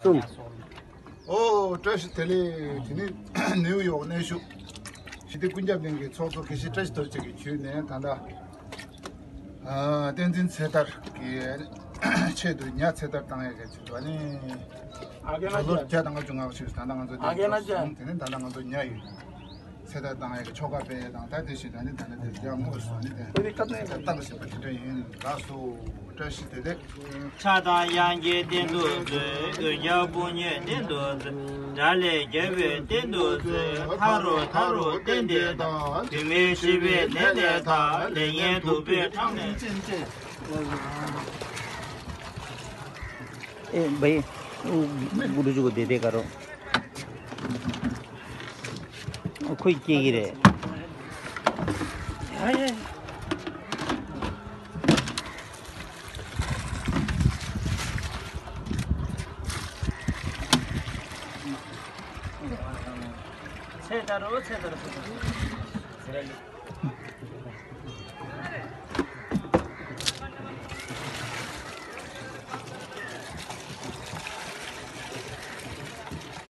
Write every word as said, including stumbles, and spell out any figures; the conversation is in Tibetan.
ཨོ། བཀྲ་ཤིས་བདེ་ལེགས། དེ་ནི་ནེའུ་ཡོག་གནས་བཞུགས་ཞི་བདེ་ཀུན་ཁྱབ་གླིང་གི་ཚོགས་གཙོ་དགེ་བཤེས་བཀྲ་ཤིས་རྡོ་རྗེ་གིས་བརྒྱུད་ནས་ད་ལྟ་ཨ་བསྟན་འཛིན་ཚེ་ཐར་གྱི་ཆེད་དུ་ཉ་ཚེ་ཐར་བཏང་ཡས་ཀྱི་ཆེད་དུ་ཨ་ནི་ལོ་བརྒྱ་དང་ལྔ་བཅུ་ང་བཞི་ད་ལྟ་ང་ཚོ་ཉ་ཡོད། དེ་ནི་ད་ལྟ་ང་ཚོ་ཉ་ཡོད། ཚེ་ཐར་བཏང་ཡས་ཀྱི་ཆོ་ག་སྤེལ་ཡས་དང་ད་དེ་བཞིན་ད་ནི་ད་ནི་དེ་ཡང་དངོས་སུ་ནི་དེ་ཚེ་ཐར་བཏང་བཞིན་པ་དེ་འདྲ་ཡིན། ལགས་སོ། བཀྲ་ཤིས་བདེ་ལེགས། ཕྱག་དང་ཡང་གི་རྟེན་དུ་མཛོད། མགོན་སྐྱབས་དཔུང་གཉེན་རྟེན་དུ་མཛོད། དགྲ་ལས་རྒྱལ་བའི་རྟེན་དུ་མཛོད། ཐར་རོ་ཐར་རོ་རྟེན་འདི་དག་བུད་མེད་ཤི་བའི་ནད་ལས་ཐར། ལས་ངན་གདུག་པའི་འཕྲང་ལས་ཨེ་བའི་ཨུ་གུ་རུ་ཇུ་གོ་དེ་དེ་ག་རོ། ཁོས་སྐྱེ་གི་རེད། ཚེ་ད་རོ་ཚེ་ད་རོ་ཚེ་ད་རོ།